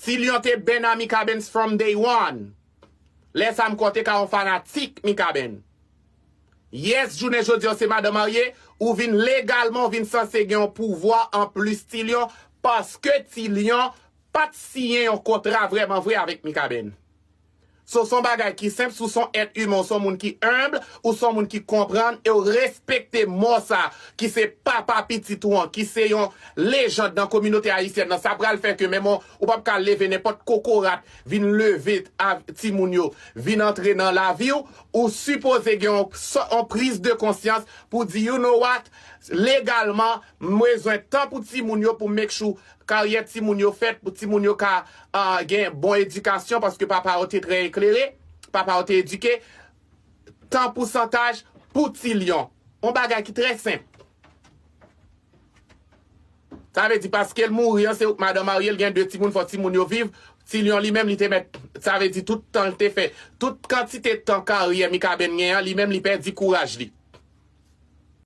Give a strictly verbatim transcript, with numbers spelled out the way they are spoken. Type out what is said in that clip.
Ti Lyon te bèn a Mikaben from day one. Lè sa m kwè w te ka yon fanatik Mikaben. Yes, jounen jodi a w se madan marye, ou vin legalman, ou vin sanse gen yon pouvwa anplis Ti Lyon, paske Ti Lyon pa t siyen yon kontra vrèman vre avèk Mikaben. So, se yon bagay ki senp, si w se yon èt imen, ou se yon moun ki enb, ou se yon moun ki konprann e w respekte mò sa, ki se papa pitit ou an, ki se yon lejand nan kominote ayisyèn nan, sa pral fè ke menm ou, ou p ap ka leve nenpòt kokorat, vin leve a, timoun yo, vin antre nan lavi w, ou sipoze gen yon, yon priz de konsyans pou di, you know what, legalman, m bezwen tan pou timoun yo, pou make sure karyè timoun yo fèt, pou timoun yo ka ah, gen bon edikasyon, paske papa yo te trè eklere, papa yo te edike, tan pousantaj pou Ti Lyon. Yon bagay ki trè senp. Sa vle di, paske l mouri an, se madan marye, l gen de timoun, fò timoun yo viv. Ti Lyon li menm, li te mèt, sa vle di, tout tan l te fè, tout kantite tan karyè Mikaben gen an, li menm, li pèdi kouraj li.